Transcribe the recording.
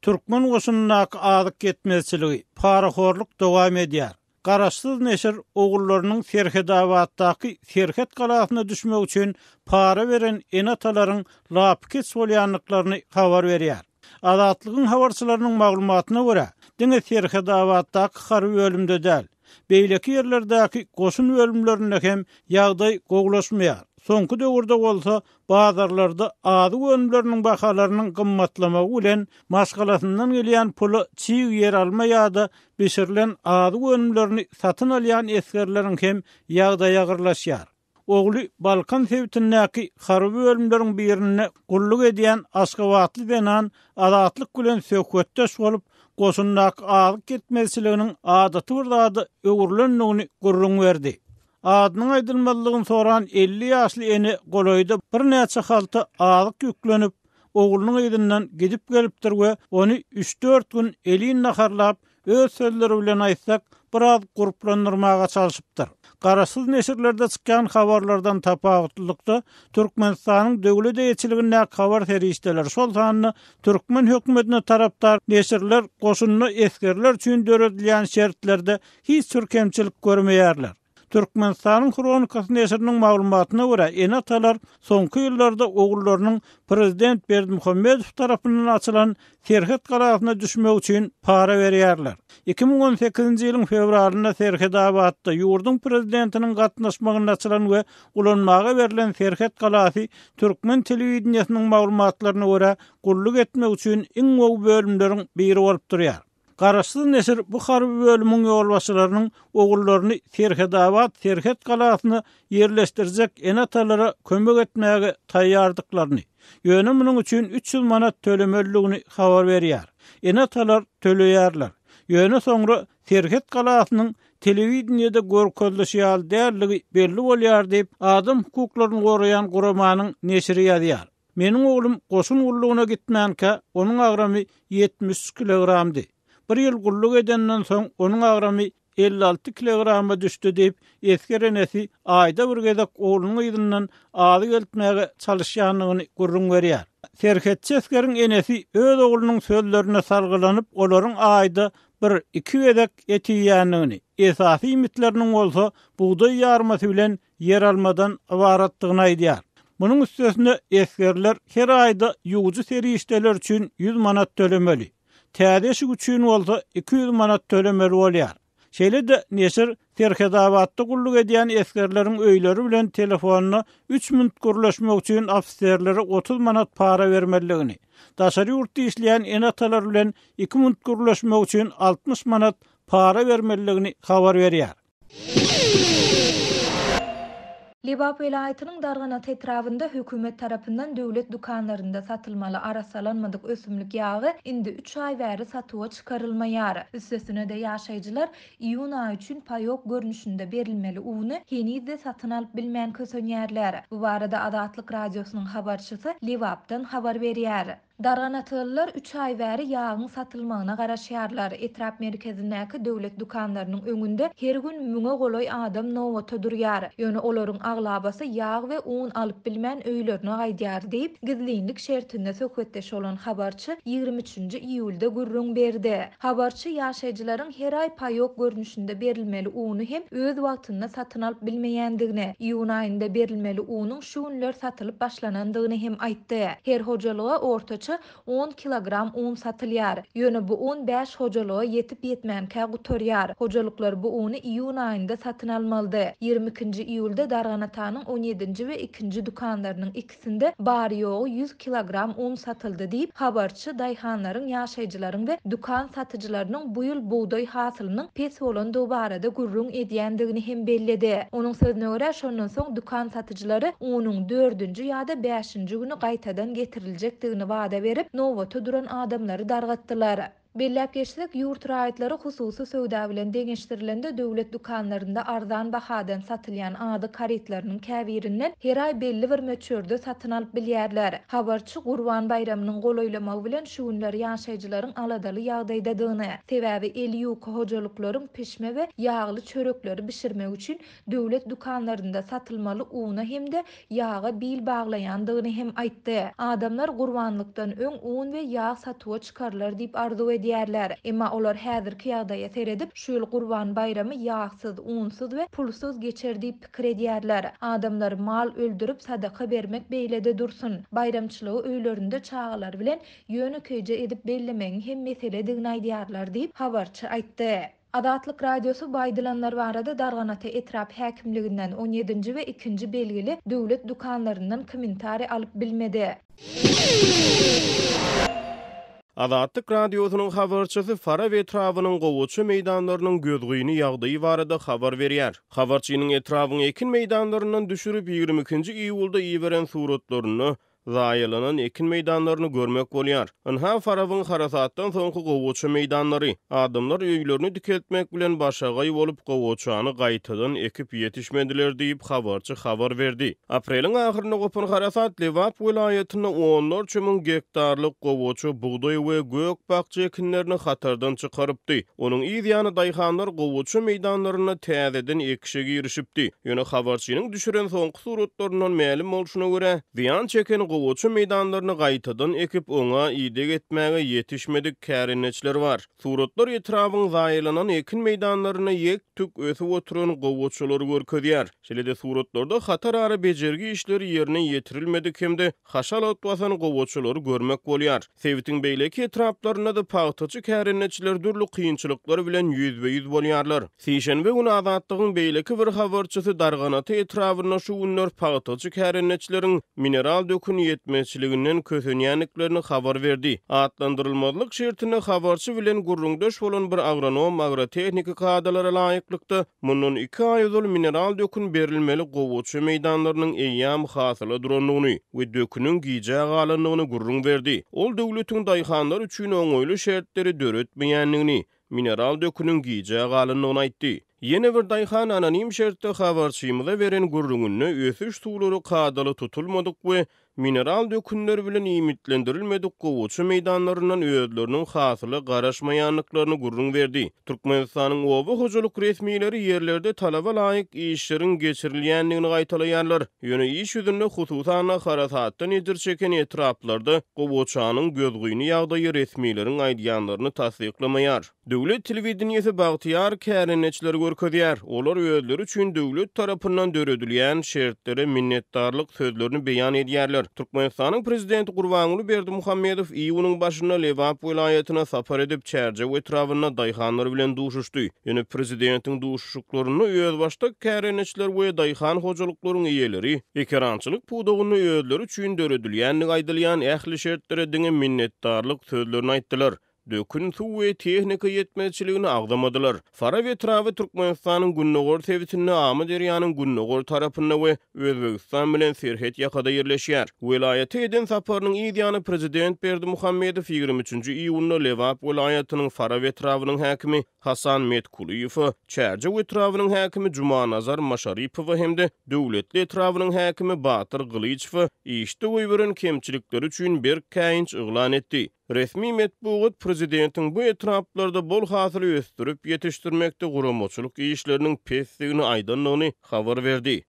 Türkmen goşunyndaky azyk ýetmezçiligi, parahorluk dowam edýär. Garaşsyz neşir ogullarynyň Serhetabatdaky serhet galasyna düşmek üçin para beren ene-atalaryň lapykeç bolýandyklaryny habar berýär. Azatlygyň habarçylarynyň maglumatyna görä, diňe Serhetabatdaky harby bölümde däl, beýleki ýerlerdäki goşun bölümlerinde hem ýagdaý gowulaşmaýar. Soňky döwürde bolsa bazarlarda azyk önümleriniň bahalarynyň gymmatlamagy bilen maşgalasyndan gelýän pula çig ýeralma ýa-da bişirilen azyk önümlerini satyn alýan esgerleriň hem ýagdaýy agyrlaşýar. Ogly Balkan sebitindäki harby bölümleriň birinde gulluk edýän aşgabatly zenan Azatlyk bilen söhbetdeş bolup, goşundaky azyk ýetmezçiliginiň adaty bir zada öwrülendigini gürrüň berdi. Adynyň aýdylmazlygyny soran 50 ýaşly ene golaýda birnäçe halta azyk ýüklenip, oglunyň yzyndan gidip gelipdir we ony üç-dört gün elin naharlap, öz sözleri bilen aýtsak, biraz gurplandyrmaga çalşypdyr. Garaşsyz neşirlerde çykýan habarlardan tapawutlylykda, Türkmenistanyň döwlet eýeçiligindäki habar serişdeleri, şol sanda türkmen hökümetine tarapdar neşirler goşunda esgerler üçin döredilýän şertlerde hiç bir kemçilik görmeýärler. Türkmenistanyň Hronikasy neşiriniň maglumatyna görä, ene-atalar soňky ýyllarda ogullarynyň prezident Berdimuhamedow tarapyndan açylan serhet galasyna düşmek üçin para berýärler. 2018-nji ýylyň fewralynda Serhetabatda ýurduň prezidentiniň gatnaşmagynda açylan we ulanmaga berlen serhet galasy türkmen telewideniýesiniň maglumatlaryna görä, gulluk etmek üçin iň gowy bölümleriň biri bolup durýar. Garaşsyz neşir bu harby bölümiň ýolbaşçylarynyň ogullaryny Serhetabat serhet galasyna ýerleşdirjek ene-atalara kömek etmäge taýýardyklaryny, ýöne munuň üçin 300 manat tölemelidigini habar berýär. Ene-atalar töleýärler. Ýöne soňra serhet galasynyň telewideniýede görkezilişi ýaly däldigi belli bolýar diýip, adam hukuklaryny goraýan guramanyň neşiri ýazýar. Meniň oglum goşun gullugyna gitmänkä, onuň agramy 73 kilogramdy. Bir ýyl gulluk edenden soň, onuň agramy 56 kilograma düşdi diýip, esger enesi aýda bir gezek oglunyň yzyndan azyk eltmäge çalyşýandygyny gürrüň berýär. Serhetçi esgeriň enesi öz oglunyň sözlerine salgylanyp, olaryň aýda bir, iki gezek et iýýändigini, esasy iýmitleriniň bolsa bugdaý ýarmasy bilen ýeralmadan ybaratdygyny aýdýar. Munuň üstesine, esgerler her aýda ýuwujy serişdeler üçin 100 manat tölemeli. Täze eşik üçin bolsa 200 manat tölemeli bolýar. Şeýle-de, neşir Serhetabatda gulluk edýän esgerleriň öýleri bilen telefonda üç minut gürleşmek üçin ofiserlere 30 manat para bermelidigini, daşary ýurtda işleýän ene-atalar bilen iki minut gürleşmek üçin 60 manat para bermelidigini habar berýär. Lebap welaýatynyň Darganata etrabynda hökümet tarapyndan döwlet dükanlarynda satylmaly arassalanmadyk ösümlik ýagy indi üç aý bäri satuwa çykarylmaýar. Üstesine-de ýaşaýjylar iýun aýy üçin paýok görnüşinde berilmeli uny heniz-de satyn alyp bilmän kösenýärler. Bu barada Azatlyk Radiosynyň habarçysy Lebapdan habar berýär. Darganatalylar üç aý bäri ýagyň satylmagyna garaşýarlar. Etrap merkezindäki döwlet dükanlarynyň öňünde her gün müňe golaý adam nobata durýar. Ýöne olaryň aglabasy ýag we un alyp bilmän öýlerine gaýdýar diýip, gizlinlik şertinde söhbetdeş bolan habarçy 23 nji iýulda gürrüň berdi. Habarçy ýaşaýjylaryň her aý paýok görnüşinde berilmeli uny hem öz wagtynda satyn alyp bilmeýändigini, iýun aýynda berilmeli unuň şu günler satylyp başlanandygyny hem aýtdy. Her hojalyga ortaça on kilogram un satylýar. Ýöne bu un bäş hojalyga ýetip-ýetmänkä gutarýar. Hojalyklar bu uny iýun aýynda satyn almalydy. Ýigrimi ikinji iýulda Darganatanyň on ýedinji we ikinji dükanlarynyň ikisinde bary-ýogy ýüz kilogram un satyldy diýip, habarçy daýhanlaryň, ýaşaýjylaryň we dükan satyjylarynyň bu ýyl bugdaý hasylynyň pes bolandygy barada gürrüň edýändigini hem belledi. Onuň sözüne görä, şondan soň dükan satyjylary unuň dördünji ýa-da bäşinji güni gaýtadan getiriljekdigini wada berip, nobata duran adamlary dargatdylar. Belläp geçsek, ýurt raýatlary hususy söwda bilen deňeşdirilende döwlet dükanlarynda arzan bahadan satylýan azyk harytlarynyň käbirinden her aý belli bir möçberde satyn alyp bilýärler. Habarçy Gurban baýramynyň golaýlamagy bilen şu günler ýaşaýjylaryň aladaly ýagdaýdadygyny, sebäbi eli ýuka hojalyklaryň pişme we ýagly çörekleri bişirmek üçin döwlet dükanlarynda satylmaly una hem-de ýaga bil baglaýandygyny hem aýtdy. Adamlar gurbanlykdan öň un we ýag satuwa çykarylar diýip arzuw edýärler. Emma olar häzirki ýagdaýa seredip, şu ýyl Gurban baýramy ýagsyz, unsuz we pulsuz geçer diýip pikir edýärler. Adamlar mal öldürip sadaka bermek beýle-de dursun, baýramçylygy öýlerinde çagalary bilen ýönekeýje edip bellemegiň hem meseledigini aýdýarlar diýip, habarçy aýtdy. Azatlyk Radiosy bu aýdylanlar barada Darganata etrap häkimliginden, on ýedinji we ikinji belgili döwlet dükanlaryndan kommentariý alyp bilmedi. Azatlyk Radiosynyň habarçysy Farap etrabynyň gowaça meýdanlarynyň gözgyny ýagdaýy barada habar berýär. Habarçynyň etrabyň ekin meýdanlaryndan düşürip, 22-nji iýulda iberen suratlarynda Zaýalanan ekin meýdanlaryny görmek bolýar. Ynha, Farabyň harasatdan soňky gowaça meýdanlary. Adamlar öýlerini dikeltmek bilen başagaý bolup, gowaçany gaýtadan ekip ýetişmediler diýip, habarçy habar berdi. Apreliň ahyrynda gopan harasat Lebap welaýatynda onlarça müň gektarlyk gowaça, bugdaý we gök-bakja ekinlerini hatardan çykarypdy. Onuň yz ýany daýhanlar gowaça meýdanlarynda täzeden ekişe girişipdi. Ýöne habarçynyň düşüren soňky suratlaryndan mälim bolşuna görä, zyýan çeken gowaça meýdanlaryny gaýtadan ekip, oňa ideg etmäge ýetişmedik kärendeçiler bar. Suratlar etrabyň zaýalanan ekin meýdanlarynda ýek-tük ösüp oturan gowaçalary görkezýär. Şeýle-de suratlarda hatarara bejergi işleri ýerine ýetirilmedik hem-de haşal ot basan gowaçalary görmek bolýar. Sebitiň beýleki etraplarynda-da pagtaçy kärendeçiler dürli kynçylyklar bilen ýüzbe-ýüz bolýarlar. Sişenbe güni Azatlygyň beýleki bir habarçysy Darganata etrabynda şu günler pagtaçy kärendeçileriň mineral dökün ýetmezçiliginden kösenýändiklerini habar berdi. Atlandyrylmazlyk şertinde habarçy bilen gürrüňdeş bolan bir agronom agrotehniki kadalara laýyklykda, mundan iki aý ozal mineral dökün berilmeli gowaça meýdanlarynyň eýýäm hasyla durandygyny we döküniň gijä galandygyny gürrüň berdi. Ol döwletiň daýhanlar üçin oňaýly şertleri döretmeýändigini, mineral döküniň gijä galandygyny aýtdy. Ýene bir daýhan anonim şertde habarçymyza beren gürrüňinde ösüş suwlary kadaly tutulmadyk we mineral dökünler bilen iýmitlendirilmedik gowaça meýdanlaryndan özleriniň hasyla garaşmaýandyklaryny gürrüň berdi. Türkmenistanyň oba hojalyk resmileri ýerlerde talaba laýyk işleriň geçirilýändigini gaýtalaýarlar. Ýöne iş ýüzünde, hususan-da, harasatdan ejir çeken etraplarda gowaçanyň gözgyny ýagdaýy resmileriň aýdýanlaryny tassyklamaýar. Döwlet telewideniýesi bagtyýar kärendeçileri görkezýär. Olar özleri üçin döwlet tarapyndan döredilýän şertlere minnetdarlyk sözlerini beýan edýärler. Türkmenistanyň prezidenti Gurbanguly Berdimuhamedow iýunyň başynda Lebap welaýatyna sapar edip, Çärjew etrabynda daýhanlar bilen duşuşdy. Ýöne prezidentiň duşuşyklarynda özbaşdak kärendeçiler we daýhan hojalyklaryň eýeleri ekerançylyk pudagynda özleri üçin döredilýändigi aýdylýan ähli şertlere diňe minnetdarlyk sözlerini aýtdylar. Dökün, suw we tehnika ýetmezçiligini agzamadylar. Farap etraby Türkmenistanyň gündogar sebitinde Amyderýanyň gündogar tarapynda we Özbegistan bilen serhet ýakada ýerleşýär. Welaýata eden saparynyň yz ýany prezident Berdimuhamedow 23-nji iýunda Lebap welaýatynyň Farap etrabynyň häkimi Hasan Metkulyýewe, Çärjew etrabynyň häkimi Jumanazar Maşaripowa hem-de Döwletli etrabynyň häkimi Batyr Gylyçowa işde goýberen kemçilikleri üçin berk käýinç yglan etdi. Resmi metbugat prezidentiň bu etraplarda bol hasyly ösdürip ýetişdirmekde guramaçylyk işleriniň pesdigini aýdandygyny habar berdi.